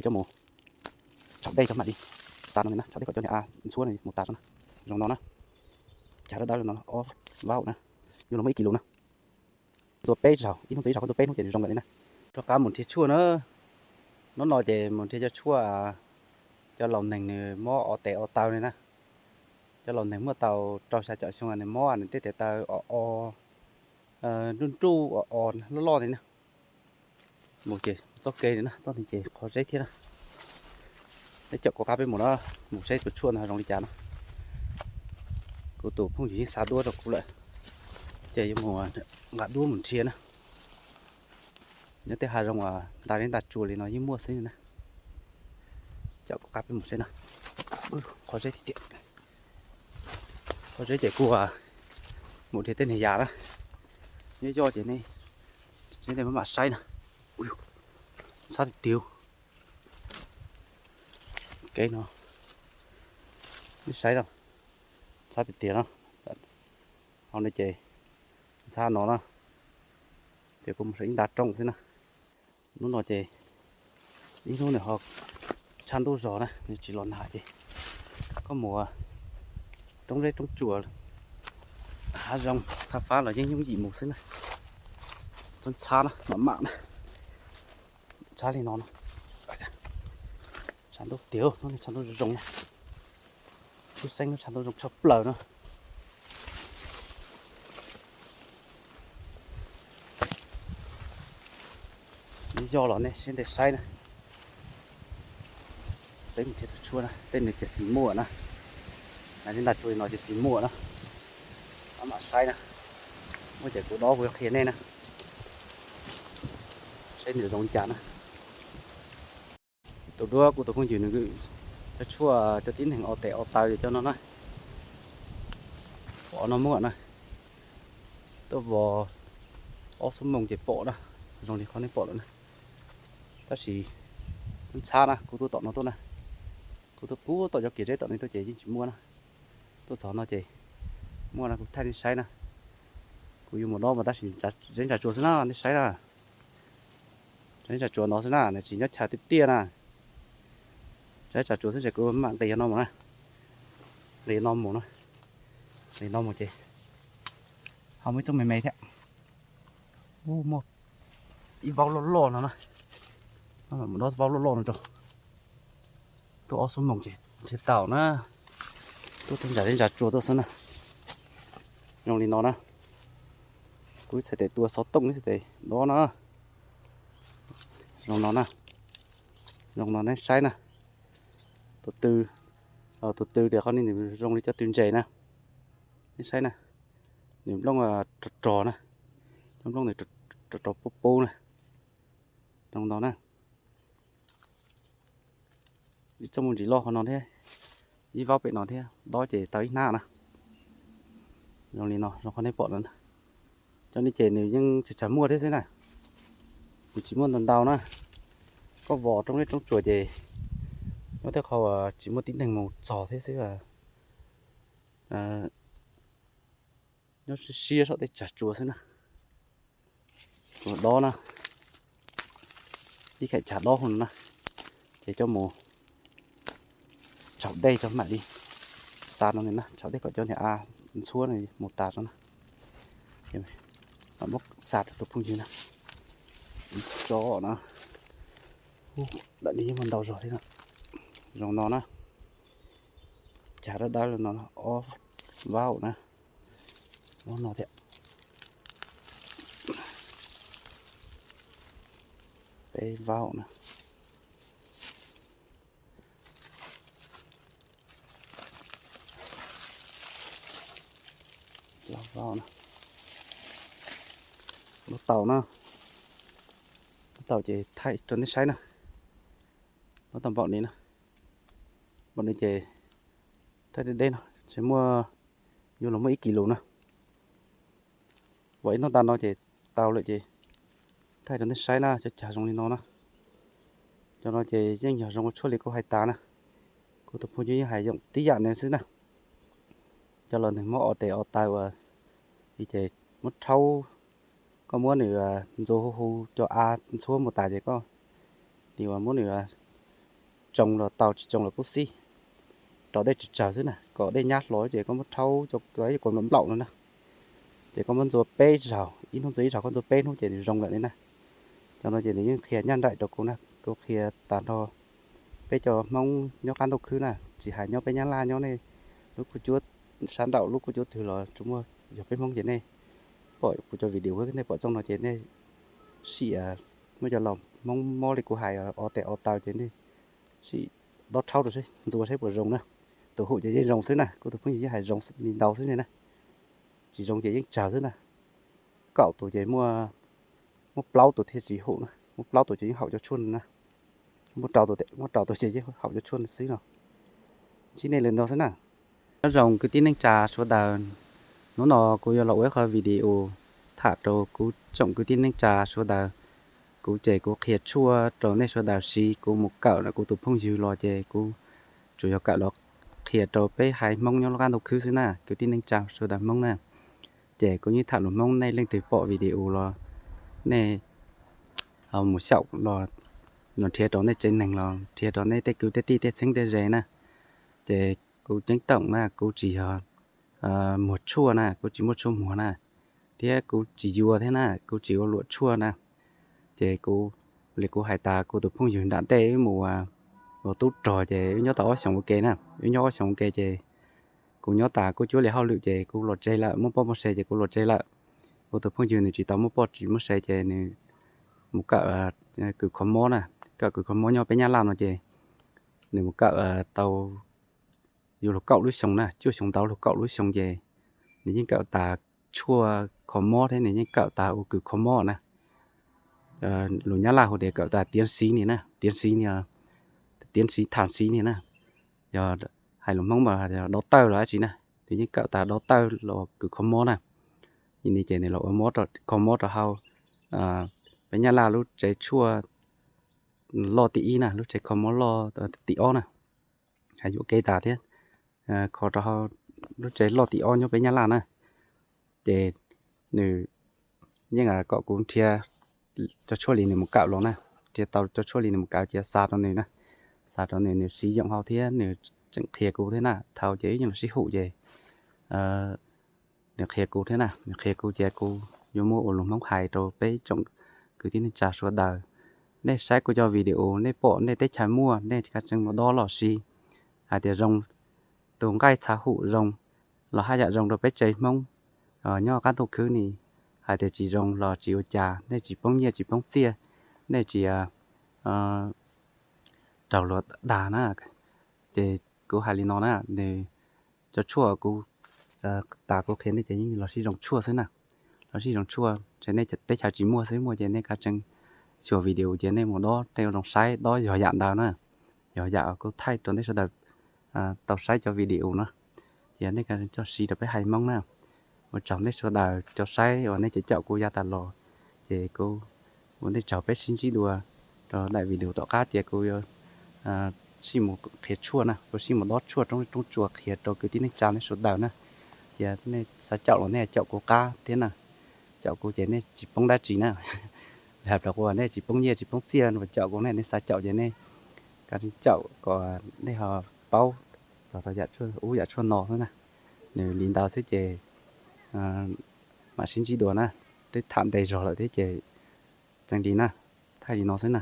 Coj mus tsaum dej cov mam li xa no na, tsaum dej kom cov niag av ntxhuab no mus tas tso na. Zoo no na, cag dawb dawb no ob vaum na, yuav los muaj ib kis lus na. Ntxuav peb zaug, ib hnub ntxuav ib zaug, koj ntxuav peb hnub ces nws zoo lawm li na. Rov qab mus nrhiav tshuaj na, hnub no ces mus nrhiav cov tshuaj, cov laus neeg nws mob o tes o taw li na. Cov laus neeg muaj tau rau xya caum xyoo nws mob nws tej tes taw o o, nruj nruj o o loj loj li na. Mus ces txoj kev li na, txoj ni ces qhov zeb thiab na. Peb caum kuv qab peb mus na, mus saib tus tshuaj no zoo li cas na. Kuv tus phooj ywg yeej xa duab rau kuv lawm, ces yuav mus nqa duab mus nrhiav na. Nyob tej hav zoov uas nta zeb nta tsua li no yeej muaj xwb na. Caum kuv qab peb mus saib na. Qhov zeb tiag tiag. Qhov zeb ces kuv mus nrhiav tej niag yam na. Nyob yoj ces nej, nej mam saib na. Txhab tiag tiag. Kev no, nej saib no, txhab tiag tiag no. Hauv no ces ntxhab no na, ces kuv mus saib ib nta rooj xwb na. Hnub no ces ib hnub nws ho tshav ntuj zog na, nws tsis los nag ces koj mus roob zeb roob tsuas, hav zoov qhab fab los yeej yooj yim mus xwb na. Txhob ntxhab na, mam mam na. Ntxhab li no na, tshav ntuj tiag, hnub no tshav ntuj zoo zoo na. Tshwj xeeb lub tshav ntuj zoo tshaj plaws na. Nws yog los nej siab ntev saib na. Peb mus nrhiav tus tshuaj na, tej nws ces xis muaj na. Nws nta tsua li no ces xis muaj na. Mam mam saib na. Muaj ces kuv dob kuv yuav qhia nej na. Saib nws zoo li cas na. Tus duab kuv tus phooj ywg nws, cov tshuaj cov tib neeg o tes o taw ces cov no na. Pom no muaj na. Tuaj vos ob xuab moos ces pom na. Zoo li qhov nej pom lawm na. Tab sis ntxhab na, kuv tuaj tom no tuaj na. Kuv tuaj puag tom cov kev zeb tom no tuaj ces yeej tsis muaj na. Tuaj txog no ces muaj no kuv thaij nej saib na. Kuv yuav mus dob mas tab sis zeb ntsa tsuas xwb na, nej saib na. Zeb ntsa tsuas no xwb na, nws tsis nyob chaw tiaj tiaj na. Zeb ntsa tsuas xwb ces kuv mam nqis no mus na. Nqis no mus na. Nqis no mus ces ho muaj ib txoj me me thiab. Ub, muaj ib vaub loj loj no na. Mus dob vaub loj loj no rau. Tuaj ob xuab moos ces thiaj tau na. Tuaj tej ntsa zeb ntsa tsuas tuaj xwb na. Zoo li no na. Kuv ib txhais tes tua xov tooj ib txhais tes dob na. Zoo no na. Zoo no nej saib na. Tus tw, tus tw tias qhov ni nws zoo li cov tw ntses na. Nej saib na. Nws nplooj rog rog na. Cov nplooj nws rog rog pub pub na. Zoo no na. Ib txoj me ntsis loj qhov no thiab, ib vaub pem no thiab, dob ces tau ib hnab na. Zoo li no, zoo qhov nej pom no. Cov no ces nws yeej tsis tshua muaj thiab xwb na. Nws tsis muaj ntau ntau na. Koj vos roob zeb roob tsuas ces nyob tej qhov uas tsis muaj tib neeg mus txog thiab xwb. Nyob siab siab saum tej tsag tsuas xwb na. Kuv dob na, ib khaim tsag dob hauv no na, ces coj mus tsaum dej cov mam li xa no na, tsaum dej kom cov niag av ntxhuab no mus tas tso na. Mam muab xa rau tus phooj ywg na. Tso na, lam nws yeej muaj ntau zog thiab na. Zoo no na, tsag dawb dawb no ob vaub na, ob no thiab, peb vaub na. Lub taus na, lub taus ces thaij rau nej saib na. Lub taus npaum ni na, npaum ni ces thaij deb deb no ces muaj, yuav los muaj ib kis lus na. Vam ib hnub tas no ces tau lawm ces thaij rau nej saib na, cov cag zoo li no na. Cov no ces yeej yog zoo ua tshuaj li kuv hais tas na. Kuv tus phooj ywg yeej hais yoom tib yam nws xwb na. Cov los nws muab o tes o taw uas, ces muab rhaub, koj muab nws ntxuav hu hu cov av ntxhuab mus tas ces koj nim uas muab nws tsoo los tau, tsis tsoo los kuj xij. Rau dej tsawg tsawg xwb na, kom dej nyab hlo ces koj muab rhaub cov kuam nplaum nplaum no na. Ces koj muab ntxuav peb zaug, ib hnub ntxuav ib zaug, koj ntxuav peb hnub ces nws zoo lawm li na. Cov no ces nws yeej qhia nyaj nraim rau kuv na, kuv qhia tag nrho peb cov Hmoob nyob qab ntuj khwb na, tsis hais nyob peb Nyab Laj nyob nej lub kuj cuab sab nraum lub kuj cuab twg los tsuas muaj yog peb Hmoob ces nej pom kuv cov video nej pom txooj no ces nej sim muab cov laus Hmoob mob li kuv hais o tes o taw ces nej sim dob rhaub rau seb ntxuav saib puas zoo na. Tus hum ces yeej zoo xwb na, kuv tus phooj ywg yeej hais zoo li ntau xwb li na. Tsis zoo ces yeej tsawg xwb na. Kaum tus ces muaj, muaj plaub tus thiaj tsis hum na, muaj plaub tus ces yeej haum cov tshuaj na. Muaj rau tus ces yeej haum cov tshuaj xwb no. Ntsib nej li ntau xwb na. Nyob zoo kwv tij neej tsa sawv daws, hnub no kuv yuav los ua ib qho video tham rau kuv tsoom kwv tij neej tsa sawv daws. Kuv ces kuv qhia tshuaj rau nej sawv daws siv, kuv mus kawm kuv tus phooj ywg los ces kuv tsuas yog kawm los qhia rau peb haiv Hmoob nyob lub qab ntuj khwb xwb na, kwv tij neej tsa sawv daws Hmoob na. Ces kuv yeej tham lus Hmoob, nej leej twg pom video los nej mus xyaum los, los nrhiav rau nej tsev neeg los nrhiav rau nej tej kwv tej tij tej txheeb tej ze na. Ces kuv ceeb toom na, kuv tsis yog muag tshuaj na, kuv tsis muaj tshuaj muag na, thiab kuv tsis yuav thiab na, kuv tsis ua luam tshuaj na. Ces kuv, li kuv hais tas kuv tus phooj ywg nram ntej wb mus ua tub rog ces wb nyob tau ob xyoos ua ke na, wb nyob ob xyoos ua ke ces kuv nyob tas kuj cuab li hauj lwm ces kuv los tsev lawm, muaj poj muaj se ces kuv los tsev lawm. Kuv tus phooj ywg nws tsis tau muaj poj tsis muaj se ces nws mus kawm kws kho mob na, kawm kws kho mob nyob peb Nyab Laj no ces nws mus kawm tau yuav luag kaum lub xyoo na, cuaj xyoo ntau luag kaum lub xyoo ces nws yeej kawm tas tshuaj kho mob thiab nws yeej kawm tas ua kws kho mob na. Lus Nyab Laj hu tias kawm tas tiav xiv ni na, tiav xiv ni, tiav xiv tham xiv ni na. Yog hais lus Hmoob mas yog dov tawj los dab tsi na, nws yeej kawm tas dov tawj los kws kho mob na. Ni ces nws los ua mob, kho mob rau hauv peb Nyab Laj lub tsev tshuaj loj tim ib na, lub tsev kho mob loj tim ob na. Hais yuam kev tas thiab, kho rau hauv lub tsev loj tim ob nyob peb Nyab Laj na. Ces nws yeej kom kuv nrhiav cov tshuaj li nws mus kawm los na, nrhiav tau cov tshuaj li nws mus kawm ces xa rau nws na, xa rau nws, nws siv yoom hauv thiab nws tseem qhia kuv thiab na, thaum ces wb yeej los sib hum ces nws qhia kuv thiab na, nws qhia kuv ces kuv yuav muab ua lus Hmoob hais rau peb tsoom kwv tij neej tsa sawv daws. Nej saib kuv cov video nej pom nej teb chaws muaj nej kav tseeb mus dob los sis hais tias zoo, tus nqaij txha hum zoo los haj yam zoo rau peb tsev Hmoob nyob qab ntuj khwb ni, hais tias tsis zoo los tsis ua cas, nej tsis poob nyiaj tsis poob txiaj, nej tsis raug luag dag na. Ces kuv hais li no na, nws cov tshuaj kuv tas kuv qhia nej ces yeej los sib zoo tshuaj xwb na, los sib zoo tshuaj, teb chaws tsis muaj xwb, muaj ces nej kav tseeb xyuas video ces nej mus dob tej ua zoo saib, dob yog yam ntawd na, yog yam kuv thaij rau nej sawv daws tau saib cov video no. Ces nej kav tseeb coj siv rau peb haiv Hmoob na. Ua tsaug nej sawv daws cov saib uas nej caum kuv yav tas los, ces kuv ua ntej tsaug peb sib ntsib dua rau daim video tom qab ces kuv yuav sib mus qhia tshuaj na, kuv sib mus dob tshuaj roob roob tsua qhia rau kwv tij neej tsa nej sawv daws na. Ces nej xav caum los nej caum kuv qab thiab na, caum kuv ces nej tsis poob dab tsi na. Hais rau kuv nej tsis poob nyiaj tsis poob txiaj, caum kuv ne, nej xav caum ces nej kav tseeb caum kom nej ho paub txog rau yam ub yam tshuaj no xwb na. Nws li ntawd xwb ces mam sib ntsib dua na, twb tham ntev zog lawm thiab ces txeeb li na, thaij li no xwb na.